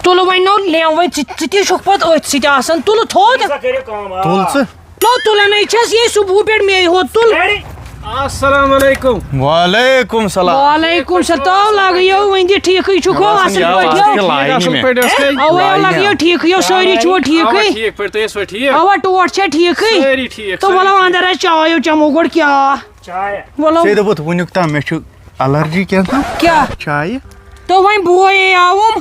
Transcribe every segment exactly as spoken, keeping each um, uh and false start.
تُلہٕ وۄنۍ نو لیو وۄنۍ، ژٕ ژٕ تہِ چھُکھ پتہٕ أتھۍ سۭتۍ آسان، تُلہٕ تھوٚد۔ سا کٔرِو کٲم، آ۔ تُل ژٕ۔ نو تُلان ہے چھَس یے صُبحُ پٮ۪ٹھ مے ہوت تُل۔ ڈیڈی۔ السلام علیکم۔ وعلیکم السلام۔ وعلیکم السلام۔ تو لگیو وۄنۍ تہِ ٹھیٖکٕے چھُکھو، اَصٕل پٲٹھۍ یو۔ ٹھیٖک، اَصٕل پٲٹھۍ ٲسکھٕے؟ اَوَے لگیو ٹھیٖکٕے یو، سٲری چھُوا ٹھیٖکٕے؟ اَوا، ٹھیٖک پٲٹھۍ، تُہۍ ٲسوا ٹھیٖک؟ اَوا، ٹوٹھ چھا ٹھیٖکٕے؟ سٲری ٹھیٖک، تہٕ سٲری وَلو ٹھیٖک۔ اَندَر حظ چاے یو چٮ۪مو گۄڈٕ کیٛاہ؟ چاے۔ وَلو۔ ژےٚ دوٚپُتھ وٕنیُک تام مےٚ چھُ الرجی کینٛہہ تام۔ کیٛاہ؟ چایہِ۔ تو وۄنۍ بوے آوُم۔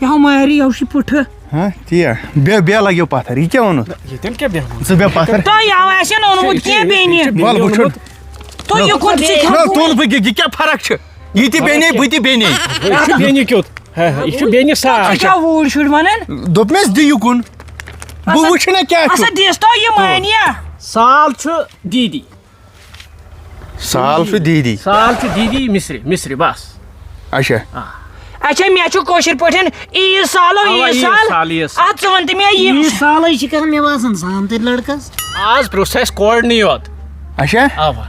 یہِ ہا مارِ، یہِ ہا چھُ پُٹھٕ۔ ہاں، تی ہا۔ بیٚہہ، بیٚہہ لَگیو پَتھر۔ یہِ کیٛاہ ووٚنُتھ؟ ییٚتٮ۪ن کیٛاہ بیٚہہ ووٚنُتھ؟ ژٕ بیٚہہ پَتھر۔ تۄہہِ آو آسہِ نہٕ اوٚنمُت کینٛہہ بیٚنہِ۔ وَل وٕچھُن۔ تو یہِ کوٚت ژٕ کھٮ۪مہٕ؟ نہ، تُل بہٕ، یہِ کیٛاہ فرق چھِ؟ یہِ تہِ بیٚنے، بہٕ تہِ بیٚنے۔ یہِ چھُ بیٚنہِ کیُتھ۔ ہا، ہا، یہِ چھُ بیٚنہِ ساس۔ یہِ کیٛاہ ووٗرۍ شُرۍ وَنان؟ دوٚپمَس دِ یُکُن۔ بہٕ اَسا، وٕچھِ نہ کیٛاہ چھُ۔ اَسا دِس تو یہِ مانیا۔ سال چھُ دیٖدی۔ سال چھُ دیٖدی۔ سال چھُ دیٖدی مِصرِ، مِصرِ، بس۔ اچھا۔ اچھا، مےٚ چھُ کٲشِر پٲٹھۍ عیٖد سالو، اَوا، عیٖد عیٖد سال۔ سال، عیٖد سال۔ اَدٕ ژٕ وَن تہٕ مےٚ یہِ۔ عیٖد سالٕے چھِ کران مےٚ باسان زانتٕرۍ لڑکس۔ آز پرٛژھ اَسہِ کورِ نٕے یوت۔ اچھا۔ اَوا۔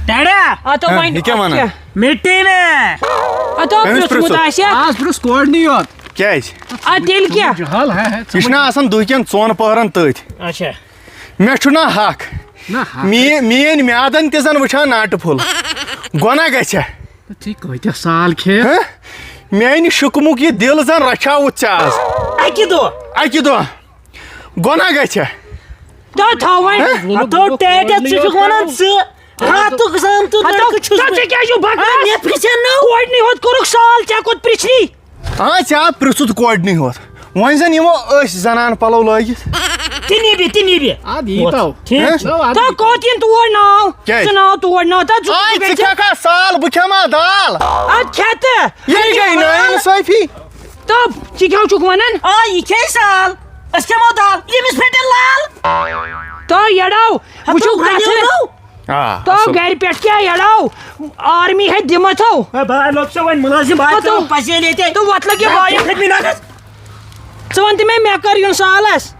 ڈیڈا۔ اَدٕ ہاں، وۄنۍ یہِ کیٛاہ وَنان؟ اَدٕ مِٹے مےٚ۔ اَدٕ کٔمِس پرٛژھمُت پرٛژھُت؟ آسہِ۔ آز پرٛژھ کورِ نٕے یوت۔ کیٛازِ؟ اَدٕ تیٚلہِ کیٛاہ؟ جہل ہے، ہے، ژٕ یہِ چھُنہ آسان دُہہِ کٮ۪ن ژۄن پٔہرن تٔتھۍ۔ اچھا۔ مےٚ چھُنہ حق۔ نہ، حق۔ میٛٲنۍ، میٛٲنۍ میادن تہِ زن وٕچھان ناٹہٕ پھوٚل۔ گۄناہ گژھِ۔ ژےٚ کۭتیٛاہ سال کھیٚیَکھ؟ ہہ؟ میٛانہِ شُکمُک یہِ دِل زن رچھاوُتھ ژےٚ از۔ اَکہِ دۄہ۔ اَکہِ دۄہ۔ گۄناہ گژھِ۔ تہٕ تھاو وۄنۍ۔ ہہ؟ ہتو ٹیٹھ، ژٕ چھُکھ ونان ژٕ۔ راتُک زانتُک ہتو، لڑکہٕ چھُس تہٕ بہٕ۔ ژےٚ کیٛازِ چھُکھ بکواس؟ آ، مےٚ پرژھے نہٕ۔ کورِ نٕے ہوت کوٚرُکھ سال، ژےٚ کوٚت پرژھنی؟ آ، ژےٚ آو پرٛژھُتھ کورِ نٕے ہوت۔ وۄنۍ زن یِمو أسۍ زنان پلو لٲگِتھ۔ تہِ نیٖبہِ، تہِ نیٖبہِ۔ اَدٕ یی تو۔ ٹھیٖک چھُ۔ ہہ؟ نو، اَدٕ تو یی تو۔ کوٚت یِن تور ناو؟ کیٛازِ؟ ژٕ ناو تور ناو، تہٕ ژٕ آے، تہِ ژٕ گژھِ۔ کھٮ۪کھا سال، بہٕ کھٮ۪مہٕ ہا دال۔ اَدٕ کھٮ۪تہٕ۔ یہِ گٔے نااِنصٲفی۔ تو ژٕ کیٛاہ چھُکھ وَنان؟ آ، یہِ کھیٚیہِ سال۔ أسۍ کھٮ۪مو دال۔ ییٚمِس پھٹہِ لال۔ تو یَڑاو، ہَتو وٕچھِو بَنیو کَتھٕ۔ نو۔ آ، تو اَصٕل۔ گَرِ پٮ۪ٹھ کیٛاہ یَڑاو؟ آرمی ہے دِمَتھ ہو۔ ہے، بہٕ لوٚگ سا وۄنۍ مُلٲزِم، بہٕ ہَتو۔ کَرو پَزے ییٚتے۔ تو وَتھ لَگہِ ہے وایِن۔ پھٔٹمہِ نَکھَس۔ ژٕ وَن تہٕ مےٚ، مےٚ کَر یُن سالَس؟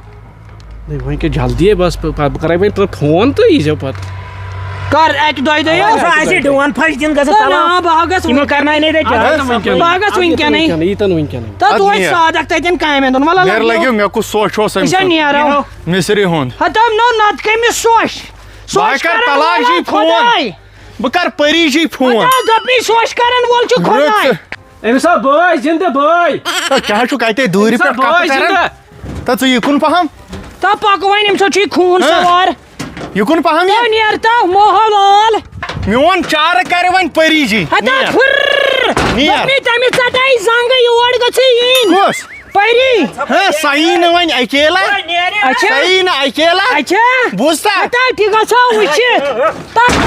ہے، وۄنۍ کیٛاہ جلدی ہے، بَس، بہٕ، بہٕ کَرَے وۄنۍ تۄہہِ فون تہٕ ییٖزیو پَتہٕ۔ کَر اَکہِ دۄیہِ دۄہہِ آ، حظ؟ سُہ آسہِ ڈُوَن پھَش دِنۍ گژھان تہٕ تَلان۔ نا، بہٕ ہا گژھٕ یِمو وٕنۍ۔ کَرناے نہٕ ییٚتہِ اَدٕ کینٛہہ۔ یِتَن وٕنکٮ۪نٕے۔ بہٕ ہا گژھٕ وٕنکٮ۪نٕے۔ یِتَن وٕنکٮ۪نٕے، یِتَن وٕنکٮ۪نٕے۔ تہٕ اَدٕ توتہِ نیرٕ۔ سادَکھ تَتٮ۪ن کامٮ۪ن دۄن۔ وَلہٕ مےٚ لَگیو۔ لَگیو، مےٚ کُس سوچ اوس أمۍ أسۍ ہا سُنٛد؟ نیرو۔ مِصری ہُنٛد۔ ہَتہٕ نو نَتہٕ کٔمِس سوچ؟ بہٕ ہا سوچ کَرٕ کَرَن طلاق وولا جی فون۔ خۄداے۔ بہٕ کَرٕ پٔری جی فون۔ ہَتہٕ دوٚپمَے سوچ کَرَن وول چھُ رُک خۄداے۔ ژٕ۔ أمِس آو بٲے زِندٕ، بٲے۔ تہٕ کیٛاہ چھُکھ اَتے دوٗرِ أمِس آو پٮ۪ٹھ کَتھٕ بٲے کَران؟ زِندٕ۔ تہٕ ژٕ یہِ کُن پَہَم۔ تہٕ پَکہٕ وۄنۍ، أمِس چھُ یہِ خوٗن ہہ؟ سوار۔ یہِ کُن پَہَم یہِ۔ تہٕ نیر تو موہو لال۔ میون چارٕ کَرِ وۄنۍ پٔری جی۔ ہتا نیر۔ پھُر۔ نیر۔ دوٚپمَے تٔمِس ژَٹے زنٛگہٕ، یور گٔژھٕے یِنۍ۔ کُس؟ پٔری۔ ہہ، سۄ یی نہٕ وۄنۍ اکیلا۔ اچھا۔ سۄ یی نہٕ اکیلا۔ اچھا۔ بوٗزتھا؟ ہتا تہِ گژھو وٕچھِتھ۔ تَتھ،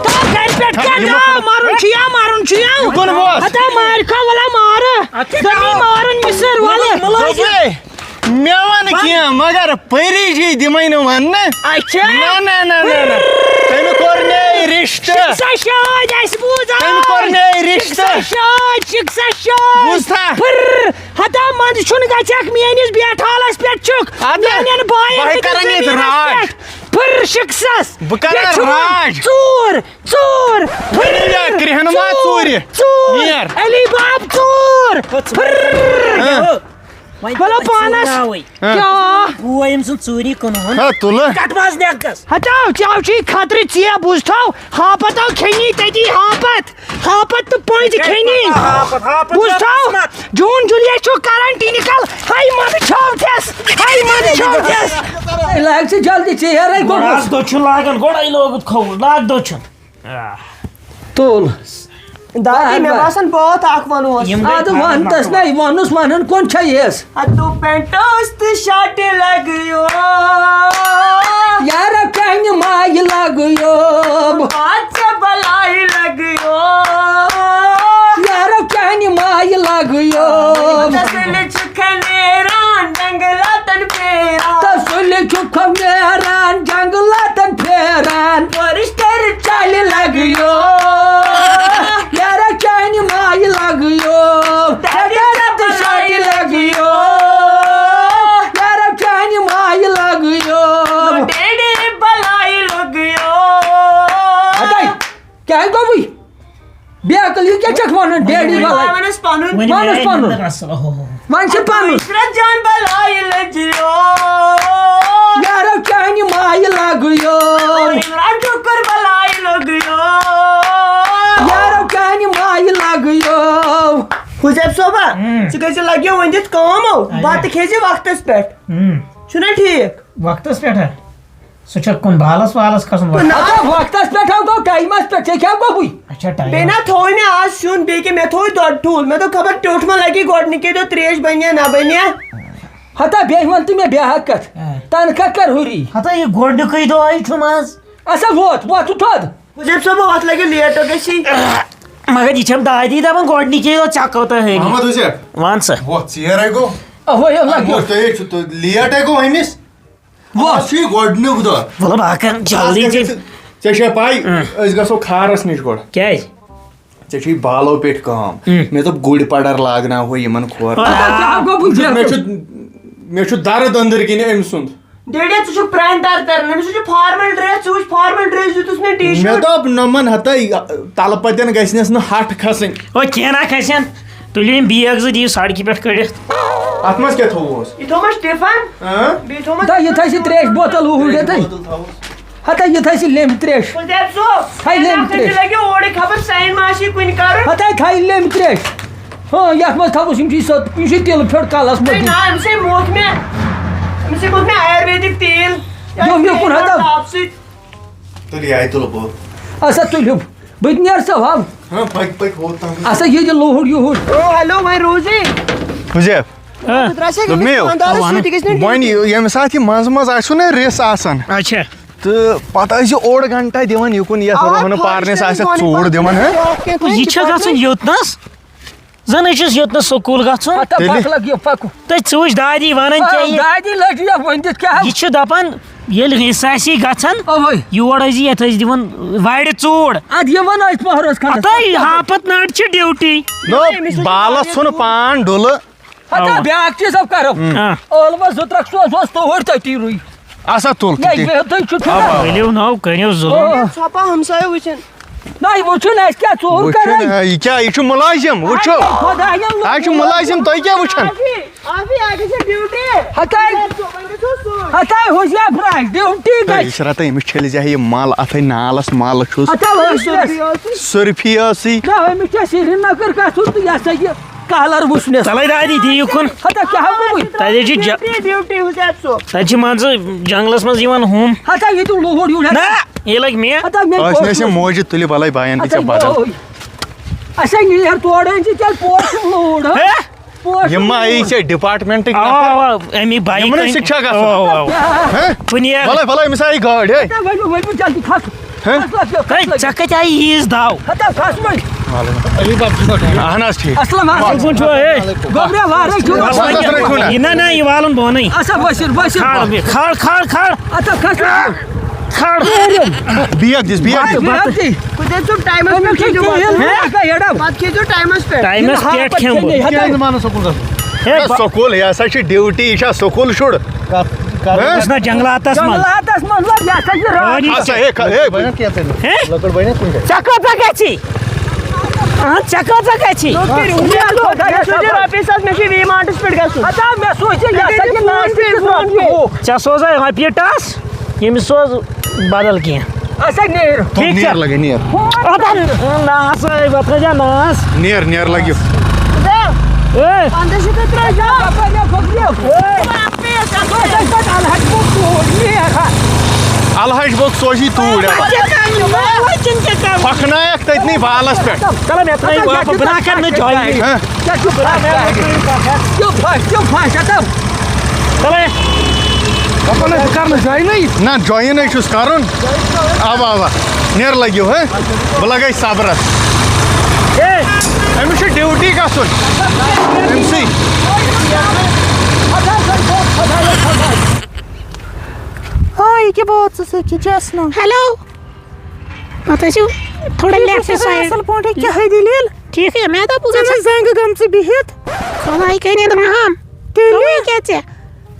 تَتھ گَرِ پٮ۪ٹھ کیٛاہ یِمو درٛاو؟ مَرُن چھُ یا مَرُن چھُ یا۔ یہِ کُن ووت؟ ہتا مارِ کھا وَلا مارٕ۔ اچھا۔ تٔمی مارُن مِصٕر وَلہٕ۔ دوٚپمَے، مےٚ وَن کینٛہہ، مگر پٔری جی دِمَے نہٕ وَننہٕ۔ اچھا۔ نہ، نہ، نہ، نہ، نہ۔ تٔمۍ کوٚر مے رِشتہٕ۔ شِکسا شاد اَسہِ بوٗز آز۔ تٔمۍ کوٚر مے رِشتہٕ۔ شِکسا شاد، شِکسا شاد۔ بوٗزتھا؟ پھر۔ ہتا منٛزٕ چھُنہٕ گژھکھ، میٲنِس بیٹھالَس پٮ۪ٹھ چھُکھ۔ اَدٕ میانٮ۪ن بایَن بہٕ ہَے ہٕنٛدِس کَرَن ییٚتہِ زٔمیٖنَس راج۔ پٮ۪ٹھ۔ پھر شِکسَس۔ بہٕ کَرٕ بیٚیہِ چھُ راج۔ ژوٗر، ژوٗر۔ پھر۔ یہِ کرٛہُن ما ژوٗر، ژوٗرِ؟ ژوٗر۔ نیر۔ علی باب ژوٗر۔ پھر۔ ہہ۔ وۄنۍ مطلب پانَس۔ ژوٗراوٕے۔ ہہ۔ کیٛاہ؟ بوے أمۍ سُنٛد ژوٗری کٕنہٕ ہُن۔ ہہ، تُلہٕ۔ کَٹہٕ ماز نیٚکس۔ ہتاو، ژےٚ چھُے خطرٕ، ژےٚ بوٗزتھو، ہاپت آو کھیٚنی تٔتی، ہاپت۔ ہاپت تہٕ پٔنٛزۍ کھیٚنی۔ ہاپت، ہاپت بوٗزتھو؟ قٕسمت۔ جون جولیٹ چھُ کران ٹینیکل۔ ہاے مَزٕ چھاو تھٮ۪س، ہاے مَزٕ چھاو تھٮ۪س۔ لاگ ژٕ جلدی، ژےٚ ہیرے گوٚمُت۔ لاگ دٔچھُن لاگان، گۄڈَے لوگُتھ کھووُر، لاگ دٔچھُن۔ تُل۔ دادی، بار مےٚ بار۔ باسان بٲتھ اکھ وَنوس۔ یِم گٔے اَدٕ وَن تَس نَے، وَنُس وَنُن کُن چھےٚ یِس۔ اَدٕ پینٹ اوس تہٕ شاٹہِ لَگیو۔ یارو چانہِ مایہِ لَگیو۔ بادشاہ بَلایہِ لَگیو۔ یارو چانہِ مایہِ لَگیو۔ تسلِ چھُکھ نیران جنگلاتن پھیران۔ تسلِ چھُکھ نیران جنگلاتن پھیران۔ فارسٹر چلہِ لگیو۔ یارو چانہِ مایہِ لگیو۔ ڈیڈی ڈیڈی تہِ شاٹہِ لگیو۔ یارو چانہِ مایہِ لگیو۔ ڈیڈی بلائی لگیو۔ ہتے، کیٛاہ گوٚوُے؟ بے عقل، یہِ کیٛاہ چھَکھ وَنان؟ ڈیڈی بلائی۔ وَنس پَنُن وۄنۍ پانس میلہِ پنُن۔ نہٕ اصل، اوہ، اوہ، اوہ۔ وۄنۍ چھِ پنُن۔ عشرت جان بلایہِ لٔجیو۔ یارو چانہِ مایہِ لگیو۔ عمران ٹھوکر بلایہِ لگیو۔ یارو چانہِ مایہِ لگیو۔ حُزیب صٲبا، ہم۔ ژٕ گٔژھِ لگیو وۄنۍ دِتھ کٲم، او۔ اچھا۔ بتہٕ کھیٚزِ وقتس پٮ۪ٹھ۔ ہم۔ چھُنہ ٹھیٖک؟ وقتس پٮ۪ٹھ ہا؟ سُہ چھا کُن بالس والس کھسُن وقت؟ نہ۔ ہتا وقتس پٮ۪ٹھ ہا گوٚو ٹایمس پٮ۪ٹھ، ژےٚ کیٛاہ گوٚبُے؟ اچھا، ٹایم۔ بیٚیہِ نہ تھوٚوُے مےٚ آز سیُن، بیٚیہِ کیٛاہ، مےٚ تھوٚوُے دۄدٕ ٹھوٗل، مےٚ دوٚپ خبر ٹیوٚٹھ ما لگی گۄڈٕنِکے دۄہ ترٛیش بنیا نہ بنیا۔ ہتا بیٚیہِ وَن تہٕ مےٚ بیٛاکھ کتھ، آ۔ تنخواہ کر ہُری؟ ہتا یہِ گۄڈٕنیُکُے دۄہ ہاے چھُم آز۔ اچھا ووت، ووت ژٕ تھوٚد۔ حُزیب صٲب، اتھ لگہِ لیٹ، او گژھِ۔ مگر یہِ چھم دادی دپان گۄڈٕنِکے دۄہ ژےٚ کوتاہ ہٲنی۔ محمد حُزیب۔ وَن سا۔ ووت ژیر ہے گوٚو۔ اہوے، اللہ ووت، تُہۍ ہے چھِو، تُہۍ لیٹ ہے گوٚو أمِس۔ ووت۔ آز چھُ یہِ گۄڈٕنیُک دۄہ۔ وَلہٕ بہٕ ہا کَرٕ جلدی آز ژےٚ۔ گژھِ ژےٚ چھےٚ پَے، اۭں۔ أسۍ گژھو کھارَس نِش گۄڈٕ۔ کیٛازِ؟ ژےٚ چھُے بالو پیٚٹھۍ کٲم۔ اۭں۔ مےٚ دوٚپ گُرۍ پَڑَر لاگناوہو یِمَن کھورَن۔ آ۔ کیٛاہ گوٚو بہٕ مےٚ چھُ، مےٚ چھُ دَرد أنٛدٕرۍ کِنۍ أمۍ سُنٛد۔ ڈیڈی، ژٕ چھُکھ پرٛانہِ دار تَران، أمِس چھُ فارمل ڈرٛیس، ژٕ وٕچھ فارمل ڈرٛیس دیُتُس مےٚ ٹی مےٚ شٲٹ۔ دوٚپ نۄمَن ہَتَے، تَلہٕ پَتٮ۪ن گژھِ نَس نہٕ ہَٹھ کھَسٕنۍ۔ او کینٛہہ نہ کھَسن، تُلِو یِم بیگ زٕ دِیِو سڑکہِ پٮ۪ٹھ کٔڑِتھ۔ اَتھ منٛز کیٛاہ تھوٚوُس؟ یہِ تھوٚومَس ٹِفن، اۭں۔ بیٚیہِ تھوٚومَس دا یہِ تھٲیزِ ترٛیش بوتل وُہ وُہ رٮ۪تٕے۔ بوتل تھاوُس۔ ہتا یہِ تھٲیزِ لیٚمبۍ ترٛیش۔ حُزیب صٲب، تھٲے لیٚمبۍ ترٛیش۔ لگہِ اورٕے خبر سانہِ ما آسہِ یہِ کُنہِ کَرُن۔ ہتا تھٲیِن لیٚمبۍ ترٛیش۔ ہاں، یَتھ منٛز تھاوُس یِم چھِ سۄ، یہِ چھُ تِلہٕ پھیوٚر کَلَس منٛز ہے دیُن۔ نہ، أمِس ہے موٚتھ مےٚ، أمِس ہے موٚتھ مےٚ آیُرویدِک تیٖل۔ یہِ اوٚن مےٚ کُن ہتا۔ تاپہٕ سۭتۍ۔ تُل یہِ آیہِ تُلہٕ بہٕ۔ اَسا تُلِو۔ بہٕ تہِ نیرٕ سا وَل۔ ہاں، پَکہِ، پَکہِ ہوت تام۔ اَسا یہِ دِ لوٗہُر یوٗہُر۔ او، ہیلو، وۄنۍ روزی۔ حُزیب۔ ہاں۔ راشد، دوٚپ مےٚ یِمِس یِو۔ خانٛدارَس اَوا۔ سۭتۍ گژھِ نہٕ وۄنۍ ڈیوٹی۔ ییٚمہِ ساتہٕ یہِ منٛزٕ منٛزٕ آسِوٕ نا رِس آسان۔ اچھا۔ تہٕ پَتہٕ ٲسۍ زِ اوٚڑ گھنٹہ دِوان یُکُن، یَتھ اَوا، روہنہٕ پارنہِ سۭتۍ ٲسۍ وَنان ژوٗر دِوان، ہہ؟ یہِ چھا گژھان یوٚتنَس؟ زَن ٲسِس یوٚتنَس سکوٗل گژھُن۔ ہتا تیٚلہِ؟ پَکھ لَگ یہِ پَکُن۔ تہٕ ژٕ وٕچھ دادی وَنان آ، کیٛاہ یہِ؟ دادی لٔج یَپھ وۄنۍ دِتھ کیٛاہ؟ یہِ چھُ دَپان، ییٚلہِ رِس آسی گژھان، اَوَے۔ یور ٲسۍ زِ یَتھ ٲسۍ دِوان وَرِ ژوٗر۔ اَدٕ یہِ وَنو أسۍ پَہرَس کھنٛڈَس۔ ہَتَے ہاپَتھ ناٹہِ چھِ ڈیوٹی۔ نو، بالَس ژھُن پان ڈُلہٕ۔ ہتا اَوا۔ بیٛاکھ چیٖز اب کرو۔ آ۔ ٲلوَس زٕ ترٛکھ سوز اوس توٗرۍ تٔتی رُے۔ اَسا تُل ہے، تہِ۔ بیٚہہ تُہۍ چھِو اَوا۔ ٹھیٖک۔ ؤلِو نو، کٔرِو ظُلُم۔ آ۔ ژھۄپہٕ ہمسایو وٕچھِن۔ نہ، یہِ وٕچھُن اَسہِ کیٛاہ ژوٗر وٕچھُن، کَرو؟ آ، یہِ کیٛاہ، یہِ چھُ مُلٲزِم، وٕچھِو۔ اَدٕ خۄداین لوٚگ۔ اَسہِ چھُ مُلٲزِم، تُہۍ کیٛاہ وٕچھان؟ آفی، آفی، اَتہِ چھِ ڈیوٹی۔ ہتاے۔ وۄنۍ گٔژھِو سُہ۔ ہتاے حُزیف راج، ڈیوٹی تہٕ گژھِ۔ عشرت، أمِس چھٔلۍ زِ ہے یہِ مَل اَتھَے نالَس مَل چھُس۔ ہتاے حُزیف۔ سُرفی ٲسٕے۔ نہ، أمِس چھےٚ سرینگر گژھُن تہٕ یہِ ہسا یہِ کالر وٕچھنس۔ تَلَے دادی، دِیِو کُن۔ ہتا کیٛاہ ہا گوٚوُے؟ تَتہِ چھِ جا-، ڈیوٹی، ڈیوٹی حُزیف صٲب۔ تَتہِ چھِ مان ژٕ جنٛگلَس منٛز یِوان ہُم۔ ہتا یہِ تہِ لوٗر یوٗر۔ نہ، یہِ لَگہِ مےٚ۔ ہتا مےٚ ٲسۍ نہٕ پوٚز۔ اَسہِ موجہِ تُلہِ بَلَے بایَن تہِ ہتا چھےٚ یہِ بدل۔ گوٚوُے۔ اَسے نیٖر تورٕ أنۍ زِ تیٚلہِ پوش لوٗر، ہا؟ ہے؟ پوش یِم ما لوٗر۔ یی ژےٚ ڈپارٹمنٹٕکۍ اَوا، نفر؟ اَوا، اَمی بایِک یِمنٕے أنۍ۔ سۭتۍ چھا گژھُن؟ اَوا، اَوا، اَوا۔ ہے؟ کُنہِ یَتھ۔ وَلَے، وَلَے، أمِس آیہِ گٲڑۍ، ہے؟ ہتا ؤلِو، ؤلِو، جلدی کھسو۔ ہے؟ کھس، کھس، ہے، کھس۔ ژےٚ کَتہِ آیہِ ییٖژ دَو؟ ہتا کھس وۄنۍ۔ اہن حظ، ٹھیٖک۔ السلام علیکم۔ اَصٕل پٲٹھۍ چھُوا، ہے؟ گوٚبرا وارَے چھُو؟ بَس، بَس، بَس، بَس۔ یہِ نہ، نہ، یہِ والُن بۄنٕے۔ اچھا، بٔسِر، بٔسِر۔ کھال، کھال، کھال، کھال۔ اچھا، کھس۔ کھال۔ بیگ دِس، بیگ دِس۔ بَتہٕ، بَتہٕ۔ کُنہِ دۄہ ٹایمَس پٮ۪ٹھ کھیٚیِو بَتہٕ۔ ہے؟ بَتہٕ کھیٚیِو ٹایمَس پٮ۪ٹھ کھیٚمہٕ بہٕ۔ ہے، ہے، بَ- سکوٗل، یہِ ہسا چھِ ڈیوٹی، یہِ چھا سکوٗل شُر؟ کَتھ، کَتھ؟ ہہ؟ یہِ چھُنہ جنٛگلاتَس منٛز۔ جنٛگلاتَس منٛز وَتھ، یہِ ہسا چھِ رٲنی۔ اچھا، ہے، ہے، بَنہِ کینٛہہ تیٚلہِ۔ ہے؟ لٔکٕر بَنہِ کُنہِ جایہِ؟ ژےٚ کۭژاہ گژھی؟ اہن، ژےٚ کۭژاہ گژھی؟ لوٚت کٔرِو، مےٚ لوٚت، مےٚ سوٗزِو رۄپیہِ ساس، مےٚ چھِ وی مارٹَس پٮ۪ٹھ گژھُن۔ ہتا، مےٚ سوٗزِ یہِ ہسا یہِ لاسٹ فون پٮ۪ٹھ۔ فون یہِ ہُہ۔ ژےٚ سوزے رۄپیہِ ٹَس، ییٚمِس سوز بدل کینٛہہ۔ اچھا، نیر۔ ٹھیٖک چھا؟ نیر لگے، نیر۔ اَدٕ ناس ہے، بہٕ تھٲے زِ ناس۔ نیر، نیر لگیو۔ اے۔ پنٛداہ شیٚتھ ترٛٲے زیو۔ اے۔ الحج بوٚک سوزی توٗرۍ۔ ہۄکھنایَکھ تٔتنٕے بالَس پٮ۪ٹھ۔ چلو، مےٚ ترٛٲیِو واپس، بہٕ نہ کَرٕ نہٕ جویِن۔ ہہ؟ چلو۔ دَپان حظ، بہٕ کَرٕ نہٕ جویِنٕے۔ نہ، جویِن ہے چھُس کَرُن۔ اَوا، اَوا۔ نیر لٔگِو، ہے؟ بہٕ لَگَے صبرَس۔ ہے۔ أمِس چھُ ڈیوٹی گژھُن۔ أمۍ سٕے۔ آ، یہِ کیٛاہ بٲتھ ژٕ سۭتۍ چھِ، جسنا؟ ہیلو۔ پتہٕ ٲسِو تھوڑا ٹھیٖک، لیفٹ ژٕ چھَکھ سایڈ۔ اَصٕل پٲٹھۍ، کیٛاہ ہے دٔلیٖل؟ ٹھیٖک ہے، مےٚ دوٚپ، بہٕ ژےٚ گژھٕ چھِ زنٛگہٕ گٔمژٕ بِہِتھ۔ خۄداے کٔرِنۍ رحم۔ تیٚلہِ؟ گوٚوُے کیٛاہ ژےٚ؟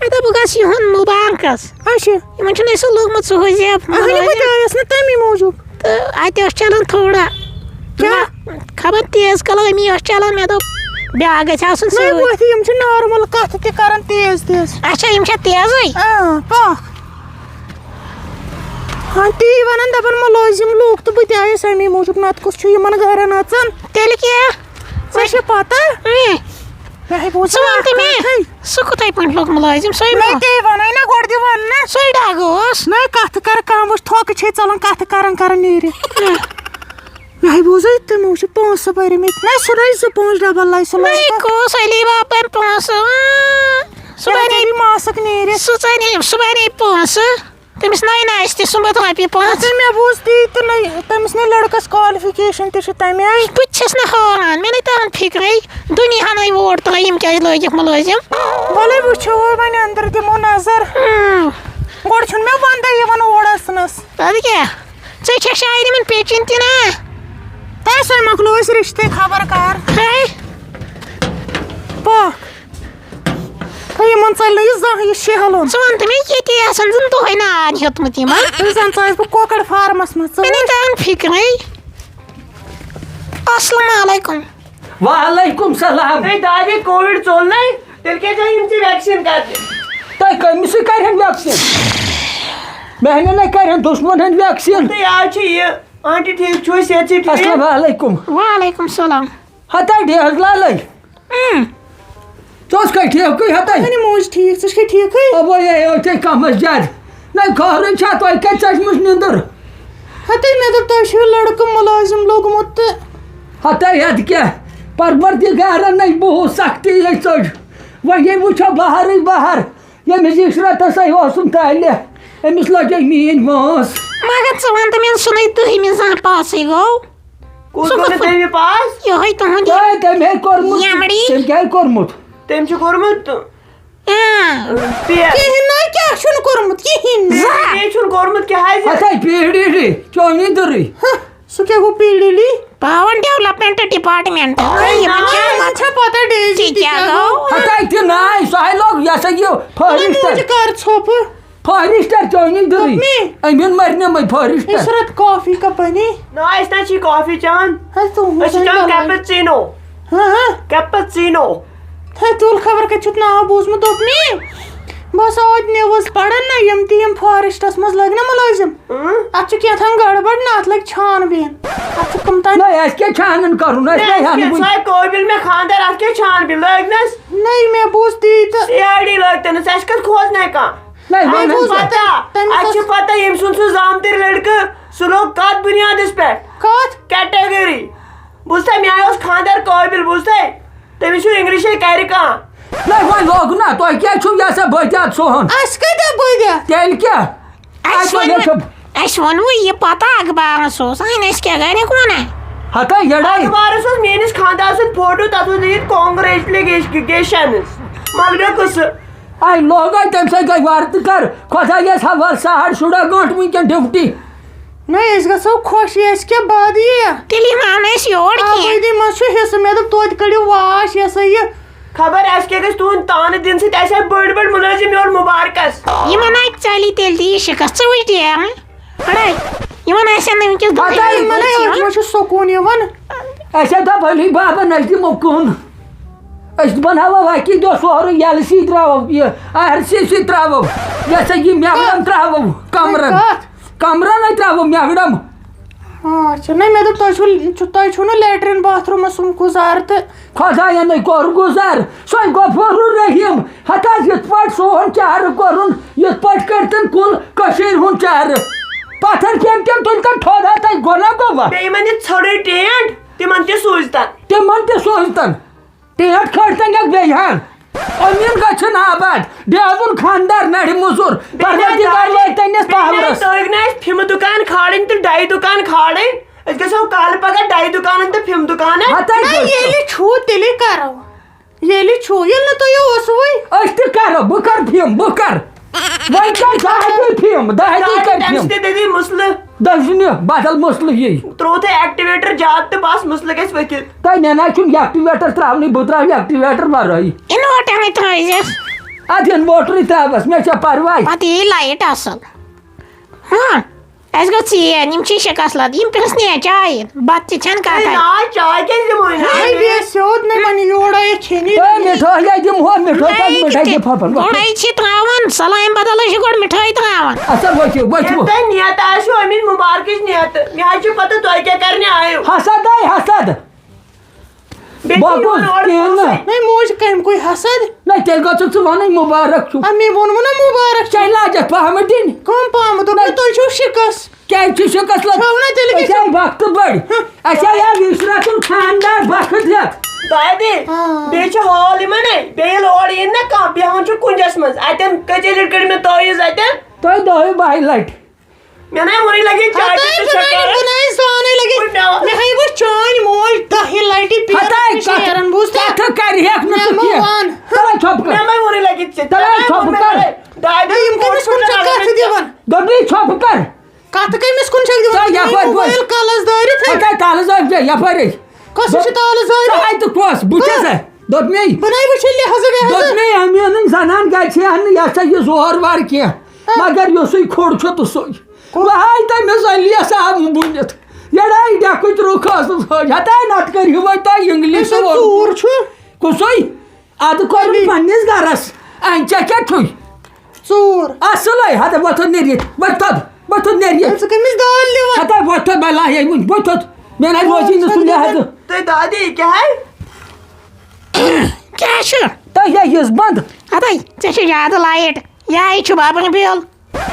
مےٚ دوٚپ، بہٕ گژھٕ یِہُنٛد مُبارکَس۔ اچھا۔ یِمَن چھُنہٕ اَسہِ سُہ لوٚگمُت سُہ حُزیف اَہنہِ، بہٕ مُبارک۔ تہِ آیَس نہٕ تَمی موٗجوٗب۔ تہٕ اَتہِ ٲس چَلان تھوڑا۔ کیٛاہ؟ خبر تیز کلامی ٲس چَلان، مےٚ دوٚپ، بیٛاکھ گژھِ آسُن نہ، سۭتۍ۔ وۄتھ، یِم چھِ نارمل کتھٕ تہِ کران تیز تیز۔ اچھا، یِم چھا تیزٕے؟ اۭں، پکھ۔ ہاں، تی ونان، دپان مُلٲزِم لوٗکھ تہٕ بہٕ تہِ آیس امی موٗجوٗب، نتہٕ کُس چھُ یِمن گرن اژان؟ تیٚلہِ کیٛاہ؟ ژےٚ چھےٚ پتہ؟ اۭں۔ مےٚ ہے بوٗز ژٕ وَن تہٕ مےٚ، اکھ کَتھٕے۔ سُہ کوٗتاہ پٲٹھۍ لوٚگ مُلٲزِم؟ سُے مےٚ ما؟ تے وَنَے نا گۄڈٕ دِ وَننہٕ۔ سُے ڈاگہٕ اوس۔ نَے کَتھٕ کَر کَم، وٕچھ تھۄکہٕ چھے ژَلان کَتھٕ کَران کَران نیٖرِتھ۔ اۭں۔ مےٚ ہے بوٗزٕے تِمو چھِ پونٛسہٕ بٔرمٕتۍ۔ نَے سُہ نَے زٕ پانٛژھ ڈبل لَے سُہ نَے لَے پَتہٕ۔ کُس علی بابن پونٛسہٕ؟ اۭں۔ سُہ مےٚ بَنے، ژَلی ماسَک نیٖرِتھ۔ سُہ ژَلہِ، سُہ بَنے پونٛسہٕ۔ تٔمِس نَے نَستہِ سُمبَتھ رۄپیہِ پانٛژھ۔ اَدٕ مےٚ بوٗز تی تہٕ نَے، تٔمِس نَے لٔڑکَس qualification تہِ چھِ تَمہِ آیہِ۔ بہٕ تہِ چھَس نہٕ حٲران، مےٚ نَے تَران فِکرٕے، دُنیاہَن نَے ووٹ ترٛٲے، یِم کیٛازِ لٲگِکھ مُلٲزِم؟ وَلَے وٕچھو وۄنۍ أنٛدرٕ دِمو نظر۔ اۭں۔ گۄڈٕ چھُنہٕ مےٚ وَندَے یِوان اور اَژنَس۔ اَدٕ کیٛاہ؟ ژےٚ چھےٚ شاید یِمَن پیچِنۍ تہِ نا؟ تۄہہِ سۭتۍ مۄکلو أسۍ رِشتے خبر کر۔ ہے۔ پکھ۔ ہے، یِمن ژَلہِ نہٕ یہِ زانٛہہ یہِ شیہلُن۔ ژٕ وَن تہٕ مےٚ، ییٚتی آسَن زَن دۄہَے ناد ہیوٚتمُت یِمَن۔ ہے، زَن ژٕ آسہِ بہٕ کۄکَر فارمَس منٛز، ژٕ مےٚ نَے وٕچھ۔ تَران فِکرٕے۔ السلام علیکم۔ وعلیکم سلام۔ ہے، دادی، کووِڈ ژوٚل نَے، تیٚلہِ کیٛازِ آیہِ یِم ژےٚ ویکسیٖن کرنہِ؟ تۄہہِ کٔمِس سۭتۍ کَرِہَن ویکسیٖن؟ مےٚ ہَنہِ نَے کَرِہَن دُشمَن ہَنہِ ویکسیٖن۔ تہٕ یہِ حظ چھِ یہِ، آنٹی ٹھیٖک چھُو، صحت چھِ ٹھیٖک؟ السلام علیکم۔ وعلیکم سلام۔ ہَتَے ڈیہَس لالَے۔ اۭں۔ ژٕ اوس کَتہِ ٹھیکٕے ہَتَے؟ اَہَنہِ موج ٹھیٖک، ژٕ چھُکھے ٹھیٖکٕے؟ اوے، اے، اوے، ژےٚ کَم ٲس زیادٕ۔ نَے خٲرٕے چھا، تۄہہِ کَتہِ ژَجمٕژ نِندٕر؟ ہَتَے مےٚ دوٚپ، تۄہہِ چھُو لٔڑکہٕ مُلٲزِم لوٚگمُت تہٕ۔ ہَتَے ہَتہٕ کیٛاہ؟ پروردگارَن نَے بہٕ ہُہ سختی یے ژٔج۔ وۄنۍ یے وٕچھو بہارٕے بہار، ییٚمِس عشرتَسٕے اوسُم طالع، أمِس لَجے میٛٲنۍ وٲنٛس۔ مگر ژٕ وَن تہٕ مےٚ، سُہ نَے دٔہمہِ زانٛہہ پاسٕے گوٚو۔ کُس سُہ گوٚو نہٕ کُس دٔہمہِ پاس؟ یِہوٚے تُہُنٛد یہِ تۄہہِ تٔمۍ ہے کوٚرمُت، یَمڑی۔ تٔمۍ کیٛاہ کوٚرمُت؟ تٔمۍ چھُ کوٚرمُت، اۭں۔ پی-، کِہیٖنۍ نہٕ، کیٛاہ چھُنہٕ کوٚرمُت؟ کِہیٖنۍ نہٕ۔ زانٛہہ۔ تٔمۍ چھُنہٕ کوٚرمُت کیٛاہ حظ؟ ہَتَے پیٖڑ ڈیٖڈی، چونی دٕرٕے۔ ہہ، سُہ کیٛاہ گوٚو P D D? Power development department. ہے، یِمَن نہ، چھا یِمَن چھا پَتہ ڈیٖڈی ژےٚ تہِ کیٛاہ کیٛاہ گوٚو؟ گوٚو؟ ہَتَے تہِ ناے، سُہ ہَے لوٚگ، یہِ ہسا یہِ فٲرِشتَر۔ تُہۍ کَر ژھوٚپہٕ؟ فارسٹر چٲنی دٕرٕے۔ دوٚپمے۔ أمۍ ہن مرنہِ مٕے فارسٹر۔ عشرت کافی کپ بنے؟ نہ، أسۍ نہ چھِ کافی چٮ۪وان۔ ہے، تُہُنٛد أسۍ چھِ چٮ۪وان بلاے۔ کیپچینو۔ ہاں، ہاں۔ کیپچینو۔ ہے، تُل خبر کتہِ چھُتھ ناو بوٗزمُت، دوٚپمے۔ بہٕ ٲسٕس اوتہِ نِوٕز پران نہ، یِم تہِ یِم فارسٹس منٛز لٔگۍ نہ مُلٲزِم۔ اۭں۔ اتھ چھُ کینٛہہ تام گڑبڑ نہ، اتھ لگہِ چھان بیٖن۔ اتھ چھُ کٕم تام۔ نہ، اَسہِ کیٛاہ چھانن کرُن؟ اَسہِ ہے، کیٛاہ اَسہِ ہٮ۪نہٕ کیٛاہ وٕنہِ؟ سۄے قٲبِل مےٚ خانٛدر، اتھ کیٛاہ چھان بیٖن لٲگۍ نس؟ نہ، مےٚ بوٗز تی تہٕ۔ سی آی ڈی لٲگۍ تٔمِس، اَسہِ کتھ کھوژ نَے کانٛہہ۔ نہ، اَسہِ وۄنۍ چھِ وۄنۍ پتہ، تٔمِس اَسہِ چھِ اوس پتہ ییٚمۍ سُنٛد سُہ زامتٕرۍ لڑکہٕ، سُہ لوٚگ کتھ بُنیادس پٮ۪ٹھ؟ کتھ؟ کیٹگری۔ بوٗزتھا، مےٚ آیہِ اوس خانٛدر قٲبِل، بوٗزتھا؟ تٔمِس چھُ انگلشے کرِ کانٛہہ۔ نہ، وۄنۍ لوٚگ نہ، تۄہہِ کیٛازِ چھُو یہِ ہسا بٔدیات سُہن؟ اَسہِ کتہِ بٔدیات؟ تیٚلہِ کیٛاہ؟ اَسہِ اَتہِ ووٚن، وۄنۍ چھُ اَسہِ ووٚنوُ یہِ پتہ اخبارس اوس، وۄنۍ أسۍ کیٛاہ گرِکۍ وَنان؟ ہتا یڑے۔ اخبارس اوس میٲنِس خانٛدار سُنٛد فوٹو، تتھ اوس لیٖکھِتھ congratulations۔ مۄکلیو قصہٕ۔ آے لوگے تَمہِ سۭتۍ گٔے وَرٕ تہٕ کَر خۄدایَس حوالہٕ، ساڑ شُراہ گٲنٛٹہٕ وٕنکٮ۪ن ڈیوٹی۔ نہ، أسۍ گژھو خۄش، یہِ اَسہِ کیٛاہ بد یِیہِ؟ تیٚلہِ یِمو نہٕ أسۍ یور کینٛہہ۔ آبٲدی منٛز چھُ حصہٕ، مےٚ دوٚپ توتہِ کٔڑِو واش، یہِ ہسا یہِ۔ خبر اَسہِ کیٛاہ گژھِ تُہُنٛد تانہٕ دِنہٕ سۭتۍ، اَسہِ آے بٔڑۍ بٔڑۍ مُلٲزِم یور مُبارکَس۔ یِمَن آے ژَلہِ تیٚلہِ تہِ یہِ شِکَس، ژٕ وٕچھ ڈیم۔ اڑے، یِمَن آسہِ ہا نہٕ وٕنکیٚس دۄہَے ہَتَے یِمَن آے یِوان۔ أتھۍ منٛز چھُ سکوٗن یِوان۔ اَسہِ ہا دوٚپ علی بابَن، أسۍ دِمو کُن۔ أسۍ بَناوو اَکی دۄہ سورُے، یَلہٕ سی ترٛاوو، یہِ آر سی سی ترٛاوو، یہِ ہسا یہِ مٮ۪وڈَم ترٛاوو کَمرَن۔ کَتھ؟ کَمرَن ہَے ترٛاوو مٮ۪وڈَم۔ ہاں، اچھا، نہ، مےٚ دوٚپ تۄہہِ چھُو، چھُو، تۄہہِ چھُو نہٕ لیٹرین باتھ روٗمَس سُم گُزار تہٕ۔ خۄدایَن نَے کوٚر گُزار، سۄے غفور الرحیٖم۔ ہَتہٕ حظ یِتھ پٲٹھۍ سون چارٕ کوٚرُن، یِتھ پٲٹھۍ کٔرۍ تٔمۍ کُل کٔشیٖرِ ہُنٛد چارٕ۔ پَتھر کھیٚن تٔمۍ تُلۍ تَن تھوٚد، ہَتَے گۄناہ گوٚوا؟ بیٚیہِ یِمَن یہِ ژھٔڑٕے ٹینٛٹ، تِمَن تہِ سوٗزۍ تَن۔ تِمَن تہِ سوٗزۍ تَن۔ ٹینٛٹ کھٲلۍ تَن یَتھ بیٚیہِ ہَن۔ أمیٖن گژھِ نہٕ آباد، ڈیوُن خانٛدار نَرِ موٚزوٗر، پَروَردِگار واتہِ تَنٮ۪س پاورَس۔ تُہۍ نہٕ اَسہِ فِمہٕ دُکان کھالٕنۍ تہٕ ڈَیہِ دُکان کھالٕنۍ۔ أسۍ گژھو کالہٕ پگاہ ڈَیہِ دُکانَن تہٕ فِم دُکانَن۔ ہَتَے نہ، گٔے۔ ییٚلہِ چھُو، تیٚلے کَرو۔ ییٚلہِ چھُو، ییٚلہِ نہٕ تُہۍ اوسوٕے۔ أسۍ تہِ کَرو، بہٕ کَرٕ فِم، بہٕ کَرٕ۔ وۄنۍ کَرِ دَہہِ دۄہہِ فِم، دَہہِ دۄہہِ کَرِ تَمہِ فِم۔ سۭتۍ دِیِو مسلہٕ۔ دٔچھنہِ بدل مسلہٕ یی۔ ترٛوو تۄہہِ ایکٹیویٹر زیادٕ تہٕ بس مسلہٕ گژھِ ؤتھِتھ۔ تۄہہِ مےٚ نہ چھُنہٕ ایکٹیویٹر ترٛاونٕے، بہٕ ترٛاوٕ ایکٹیویٹر ورٲیی۔ اِنوٲٹرٕے ترٛٲیزٮ۪س۔ اَدٕ اِنوٲٹرٕے ترٛاوَس، مےٚ چھا پرواے؟ پتہٕ یی لایٹ اصل۔ ہاں۔ اَسہِ گوٚو ژیر، یِم چھِ شِکَس لَد، یِم پرٛژھنٕے چاے، بَتہٕ تہِ چھَنہٕ ہے، کَتھَے۔ نا، چاے کیٛازِ دِمو أمِس؟ ہے، بیٚیہِ سیوٚد نہٕ وۄنۍ یورٕ یہِ کھیٚنی۔ ہے، مِٹھٲے ہے دِمہو، مِٹھٲے ہے، کَتھ یہِ مِٹھٲے کیٛاہ؟ دِ پھَپھ؟ گۄڈَے چھِ ترٛاوان، سَلامہِ بدلَے چھِ گۄڈٕ مِٹھٲے ترٛاوان۔ اَسا ؤتھِو، ؤتھِو۔ ییٚلہِ تۄہہِ نیت آسیو أمِس مُبارکٕچ نیت، مےٚ حظ چھِ پَتہ تۄہہِ کیٛاہ کَرنہِ آیو۔ حسد ہے، حسد۔ بیٚیہِ بہٕ چھِ یِوان گوٚژھ اورٕ کینٛہہ نہٕ۔ پونٛسَے۔ ہے، موج کَمہِ کُے حسد؟ نہ، تیٚلہِ گوٚژھُکھ ژٕ وَنٕنۍ مُبارک چھُ۔ اَدٕ مےٚ ووٚنمُو نہ مُبارک چھُ۔ ژےٚ لاجَتھ پَہمَتھ دِنۍ۔ کَم پَہمَتھ؟ دوٚپمَے نہ۔ تۄہہِ چھو شِکَس۔ کیٛازِ چھِ شِکَس لَگ-؟ چھو نہ تیٚلہِ أسۍ کیٛاہ؟ آے وقتہٕ بٔڑۍ۔ ہہ۔ اَسہِ آے یہِ عشرتُن خاندار بخت ہٮ۪تھ۔ دادی، ہاں۔ بیٚیہِ چھِ حال یِمَن ہے، بیٚیہِ ییٚلہِ اورٕ یِن نہ کانٛہہ، بیٚہوان چھُ کُنجَس منٛز۔ اَتٮ۪ن کٔژِ لَٹہِ کٔڑۍ مےٚ تٲویٖز اَتٮ۪ن؟ تۄہہِ دۄیو بَہہِ لَٹہِ۔ مےٚ نَے ووٚنُے لَگے چاے ہتاے تہِ چھِ بہٕ نَے، شَکر۔ بہٕ نَے زانَے لَگے۔ وۄنۍ مےٚ وَن۔ مےٚ ہَے وٕچھ چٲنۍ موج دَہہِ لَٹہِ پیٖرَس ہتاے نِش کَتھ، نیران، بوٗزتھا؟ کَتھٕ کَرِ ہیٚکھ نہٕ مےٚ ژٕ مہٕ کینٛہہ۔ وَن۔ تَلے ژھۄپہٕ کَر۔ مےٚ مَے ووٚنُے لَگے ژےٚ۔ تَلے ژےٚ مَے ژھۄپہٕ ووٚنُے کَر۔ لَگے۔ دادی، یِم کٔمِس کُن چھِ کَتھٕ دِوان؟ دوٚپمَے ژھۄپہٕ کَر۔ کَتھٕ کٔمِس کُن چھَکھ دِوان؟ ژٕ یَپٲرۍ بوز۔ موبایِل کَلَس دٲرِتھ ہے۔ ہَتاے تَلہٕ زٲرۍ ژےٚ یَپٲرۍ۔ کۄس چھِ تالہٕ زٲرِتھ؟ ژٕ ہَے تہٕ کۄس؟ بہٕ چھَس کَتھ؟ ہے۔ دوٚپمَے۔ بہٕ نَے وٕچھِ لِحاظٕ وِحاظٕ۔ دوٚپمَے اَمیٖنٕنۍ زَنان گَرِ چھِ اَننہٕ یہِ ہسا یہِ زور وار کینٛہہ۔ ہہ۔ مگر یُسُے کھوٚڑ چھُ تہٕ سُے۔ کُس؟ وۄنۍ ہاے تٔمِس علیَس آو بُنِتھ۔ یہِ ڈاے ڈٮ۪کُچ رُخ ٲسٕس ہٲج۔ ہَتاے نَتہٕ کٔرِو وۄنۍ تۄہہِ اِنگلِش أمِس ہے تہٕ اُردو۔ ژوٗر چھُ۔ کُسُے؟ اَدٕ کوٚر أمی۔ پنٛنِس گَرَس۔ اَنہِ ژےٚ کیٛاہ چھُے؟ ژوٗر۔ اَصٕلَے، ہَتہٕ وۄتھُن نیٖرِتھ۔ وۄتھ تھوٚد، وۄتھُن نیٖرِتھ۔ ہے، ژٕ کٔمِس دال دِوان؟ ہَتَے وۄتھ تھوٚد، بَلاے ہے وٕنۍ، وۄتھ تھوٚد۔ مےٚ نَے روزی نہٕ سُہ لحاظہٕ۔ تُہۍ دادی، یہِ کیٛاہ ہے؟ کیٛاہ چھُ؟ تۄہہِ ہے یُس بنٛد۔ ہَتَے، ژےٚ چھِ زیادٕ لایِٹ۔ یہِ ہَے چھُ بَبرِ بیول۔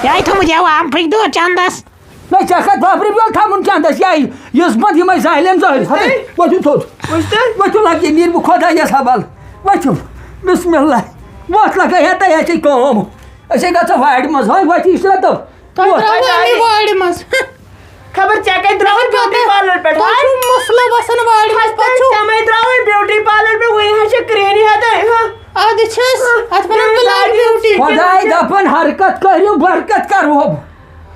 یہِ ہَے تھوٚمُت یَوٕ آمفٕکۍ دۄہ چَندَس۔ نہ، ژےٚ کَتہِ بَبرِ بیول تھاوُن چَندَس؟ یہِ ہَے یُس بنٛد، یِمَے ظٲلِم ظٲہِر۔ ہَتَے، وۄتھِو تھوٚد۔ وٕچھ تُہۍ؟ وۄتھِو لَگہِ نیٖر بہٕ خۄدایَس حوالہٕ۔ وۄتھِو۔ بسم اللہ۔ وۄتھ لَگَے ہَتَے اَسہِ کٲم۔ أسۍ ہے گژھو وارِ منٛز، ہۄے وۄتھ یہِ چھُنہ تہٕ۔ تۄہہِ وۄتھ۔ ترٛاوو أمی وارِ منٛز۔ خبر ژےٚ کَتہِ درٛاوُے مےٚ چھِ بیوٹی پَتہ، پارلر پٮ۪ٹھ، تۄہہِ ہاے؟ چھُو مسلہٕ وَسان وارِ منٛز، ہَتَے پَتہٕ چھُو۔ ژےٚ مَے درٛاوُے بیوٹی پارلر پٮ۪ٹھ، وٕنہِ حظ چھِ کرٛیٚہنہِ ہَتَے، ہہ۔ اَدٕ چھَس، ہہ، اَتھ وَنان مےٚ بٕلیک درٛاوُے بیوٹی۔ خۄداے دَپان حرکت کٔرِو، برکت کَرو۔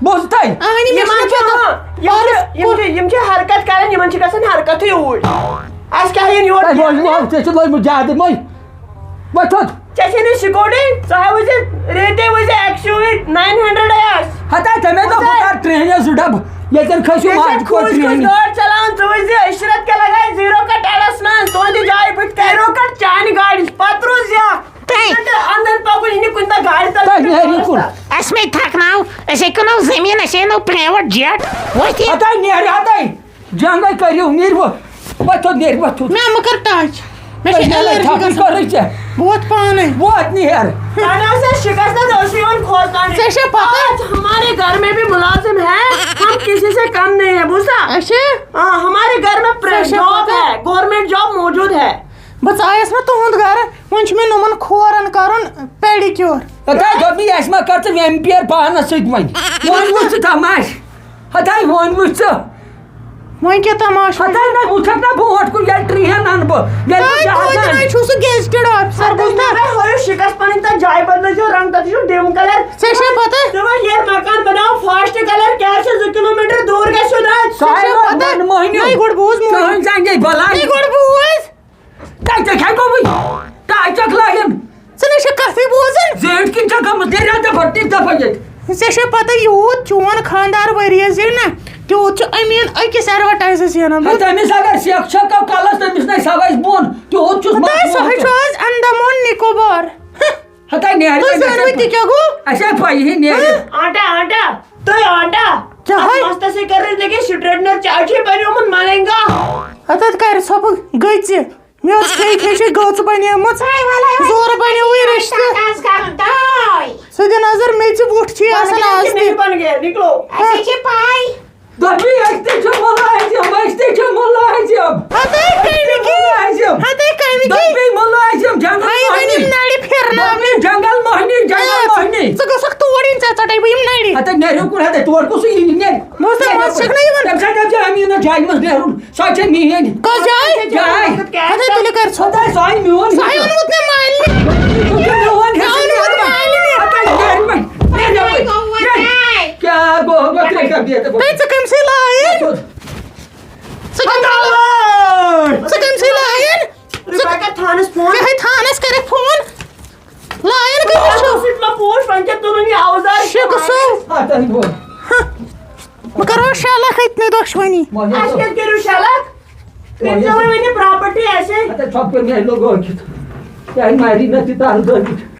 بوٗزتھَے؟ اَہَنہِ، مےٚ یِمَن چھُنہٕ چھِ، پَتہ۔ ہاں، یِم چھِ، پَرُس یِم کوٚت چھِ، یِم چھِ حرکت کَران، یِمَن چھِ گژھان حرکتٕے اوٗرۍ۔ اَسہِ کیٛاہ یِن یور تۄہہِ کینٛہہ؟ بوزمو، ژےٚ چھُ لوٚگمُت زیادٕ مٔے۔ وۄتھ تھوٚد۔ ژےٚ چھے نہٕ سِکوٗٹی، ژٕ ہاے وٕچھِ ریتے وٕچھِ X U V nine hundred آسہِ۔ ہتا ژےٚ مےٚ دوٚپ بہٕ کَرٕ ٹرٛینہِ زٕ ڈَبہٕ، ییٚتٮ۪ن کھٔسِو ژےٚ چھے ماجہِ پوٹھۍ کھوٗژ کھوٗژ ٹرٛینہِ۔ گٲڑۍ چلاوان، ژٕ وٕچھِ زِ عشرت کیٛاہ لگایہِ زیٖرو کَٹ اَڈَس منٛز، تُہٕنٛدِ جایہِ بٕتھِ کَنہِ۔ زیٖرو کَٹ چانہِ گاڑِ، پَتہٕ روٗز یا۔ ترٛے۔ اَندَر پَکُن، یہِ نہٕ کُنہِ دۄہ گاڑِ تَل تۄہہِ نیرِو کُن۔ اَسہِ مے تھَکناو، أسۍ ہے کٕنو زٔمیٖن، أسۍ ہے اَنو پرٛیویٹ جَٹ۔ ؤتھِو۔ ہتا نیرِ ہَتَے۔ جنگے کٔرِو، نیٖرِو۔ وۄتھو، نیٖرِو، وۄتھو۔ مےٚ مہ کر ٹچ۔ مےٚ چھِ تۄہہِ نیرِ allergy تھپھ، یہِ گژھان۔ کٔرٕے ژےٚ۔ بہٕ وۄتھٕ پانے۔ وۄتھ نیر۔ اہن حظ، سُہ شکست حظ اوس یِوان کھوژناونہٕ۔ ژےٚ چھےٚ پتہ؟ آج ہمارے گھر میں بھی ملازم ہے، ہم کسی سے کم نہیں ہے، بوزا؟ اچھا۔ ہاں، ہمارے گھر میں ژےٚ چھےٚ جاب پتہ؟ ہے، گورنمنٹ جاب موجود ہے۔ بہٕ ژایس نہ تُہُنٛد گرٕ، وۄنۍ چھُ مےٚ نوٚمَن کھورن کرُن pedicure۔ ہتا دوٚپمَے، اَسہِ ما کر ژٕ ویمپیر پانس سۭتۍ وۄنۍ؟ وۄنۍ وٕچھ ژٕ تماش۔ ہتاے وۄنۍ وٕچھ ژٕ۔ وۄنۍ کیٛاہ تماشہٕ؟ ہتاے نہ وٕچھکھ نہ برونٛٹھ کُن، ییٚلہِ ٹرٛین اَنہٕ بہٕ، ییٚلہِ بہٕ تۄہہِ جہاز توتہِ اَنہٕ۔ نَے چھُو سُہ gazetted officer، ہتاے بوٗزتھا؟ نہ ہٲیِو شِکَس پَنٕنۍ، تَتھ جایہِ بدلٲیزیو رنٛگ، تَتھ چھُ dim colour۔ ژےٚ چھےٚ پَتہ؟ ژٕ وَن ییٚلہِ مکان بَناو fast colour، کیٛاہ چھُ زٕ کِلوٗ میٖٹر دوٗر گژھِ سیوٚد اَتہِ؟ سُہ چھےٚ ساحل پَتہ؟ وَن مٔہنیوٗ۔ نَے گۄڈٕ بوٗز مےٚ۔ چٲنۍ زنٛگے بَلاے۔ نَے گۄڈٕ بوٗز۔ تَتہِ کیٛاہ گوٚوُے؟ تَتہِ کیٛاہ لایَن؟ ژٕ نَے چھَکھ کَتھٕے بوزان۔ زیٖٹھ کِنۍ چھَکھ گٔمٕژ، نیرِ ہا دَپھ، نیرِ دَپھ ییٚتہِ۔ ژےٚ چھےٚ پَتہ، یوٗت چون خانٛدار ؤریَس زینہِ نا، تیوٗت چھُ أمیٖن أکِس advertise زینان۔ ہے، تٔمِس اگر سیٚکھ چھَکو کَلَس، تٔمِس نَے سَوَس بۄن، تیوٗت چھُس ہتاے، مَس سُہ ہے چھُ موٚٹمُت۔ آز اندامون نِکوبار۔ ہتاے، نیرِ تُہۍ وۄنۍ زٲنوٕ گژھِ تہِ کیٛاہ گوٚو؟ اَسہِ ہے پَیی، ہے، نیرِ۔ ہہ؟ آٹا، آٹا، تُہۍ آٹا۔ کیٛاہ اَتھ ہے؟ مَستَس ہے کٔرٕس نہٕ کینٛہہ، straightener چاے چھُے بَنیومُت مَلنگا۔ ہتاے کَرِ ژھۄپہٕ گٔژھِ۔ مےٚ ٲس کھے کھے چھے گٔژھ بنیمٕژ۔ ژورٕ بنیووُے رِشتہٕ۔ آز کَرُن تاے۔ سُہ دِ نظر، میٚژِ وُٹھ چھُے آسان آز تہِ۔ نِکلو۔ اَسے چھِ پاے۔ دَپی، أسۍ تہِ چھِ مُلٲزِم، أسۍ تہِ چھِ مُلٲزِم۔ ہتے کَمہِ کی؟ مُلٲزِم۔ ہتے کَمہِ کی؟ دَپی مُلٲزِم، جنگل آے وۄنۍ یِم مۄہنی۔ نَرِ پھِرناونہِ۔ دَپی جنگل مۄہنی، جنگل اے، مۄہنی۔ ژٕ گژھکھ تور یِن، ژےٚ ژَٹَے بہٕ یِم نَرِ۔ ہتے نیرِو کُن، ہتے تور کُس یی نیر۔ بہٕ اوسُس دَپان، ژٕ چھَکھ نہ یِوان؟ تَمہِ ساتہٕ دَپہِ أمیٖنَس جایہِ منٛز نیرُن۔ سۄ چھےٚ میٛٲنۍ۔ کۄس جاے؟ جاے۔ ہَتَے تُلِو کَر ژھۄپہٕ۔ ہَتَے سۄ آیہِ میون سۄ آیہِ حِصہٕ۔ اوٚنمُت مےٚ مالنہِ۔ سُہ چھُ میون سۄ حِصہٕ۔ اوٚنمُت مالنہِ۔ ہَتَے نیرِ وۄنۍ۔ نیرِ یَپٲرۍ۔ نیرِ۔ کیٛاہ گوٚو؟ گوٚو ترٛےٚ کَپ بیٚیہِ تہٕ بہٕ۔ ہے، ژٕ کٔمۍ سٕے لایَن؟ ژٕ کٔمۍ، ہَتَے۔ ژٕ کٔمۍ سٕے لایَن؟ رُبیکہ تھانَس فون۔ ژےٚ ہے تھانَس کَرٮ۪کھ فون۔ لایَن کٔمِس اَتھ چھُ؟ اوس سُہ تہِ مہ پوش، وۄنۍ کیٛاہ تُلُن یہِ اَوزار؟ شِکہٕ سُہ۔ ہَتَے گوٚو۔ بہٕ کَرو شےٚ لَچھ أتنٕے دۄشوٕنی۔ اَسہِ کیٛازِ کٔرِو شےٚ لَچھ؟ کٔرۍ زیو وۄنۍ پراپرٹی اَسہِ۔ اَتہِ چھۄپھ کٔر مےٚ لوٚگ ٲکِتھ۔ کیٛازِ مارِ نہ تہِ تَل دٲرِتھ۔